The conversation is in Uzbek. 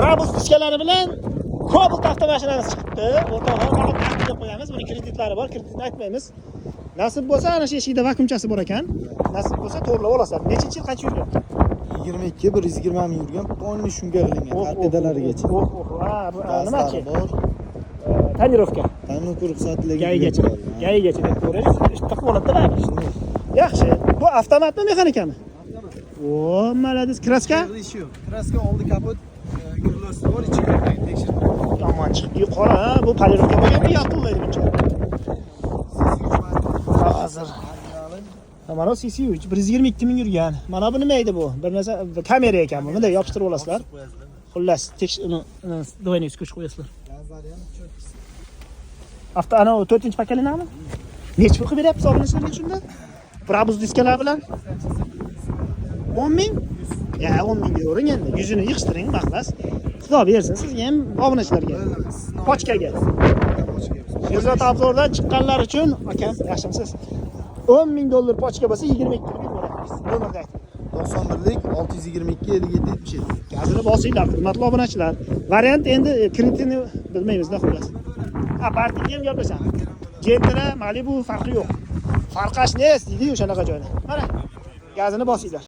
Brabus diskalari bilan Cobalt avtomashinamiz chiqibdi. O'rtoqlar, faqat narxini qo'yamiz. Buni kreditlari bor, kreditni aytmaymiz. Nasib bo'lsa, ana shu eshigida vakuumchasi bor ekan. Nasib bo'lsa, to'g'rilab olasizlar. Nechinchi yil, qancha yurgan? 22, 120 ming yurgan, полный shunga qilingan, torpedalarigacha. Oh, oh, ha, bu nimachi? Gazlari bor. Tonirovka. Tonirovka ruxsatligi. ГАИ gacha. ГАИ gacha deb ko'raylik. Ishda qilib oladi baribir. Yaxshi. Bu avtomatmi, mexanikami? O, молодец. Краска? Ishi yo'q. Краска oldi kapot, крыло si bor, ichiga tekshirib. Yomon chiqibdi. Qora, ha, bu polirovka bo'lganmi, yaltillaydi buncha. Hozir. Mana bu CC3 122 ming yurgan. Mana bu nima edi bu? Bir narsa kamera ekan bu. Bunday yopishtirib olasizlar. Xullas, uni двойной скотч qo'yasizlar. Gazlari ham cho'tkisi. Avto ana u 4-поколение mi? Nechi pul qilib beryapsiz obunachilarga shunda? Brabus diskalar bilan? 10 ming? Ya 10 ming bering endi. Yuzini yig'ishtiring, maxlas. Xudo bersin sizga ham, obunachilarga. Пачка ga. Sherzod Obzordan chiqqanlar uchun, akam, yaxshimisiz? 10 ming dollar пачка bo'lsa, 22 ming beramiz. Nomerni ayting. 91lik 622 57 77. Gazini bosinglar, hurmatli obunachilar. Variant endi kreditini bilmaymiz-da, xullas. Ha, partingga ham gaplashamiz. Gentra, Malibu farqi yo'q. Farqash nes deydi o'shanaqa joyda. Mana gazini bosinglar.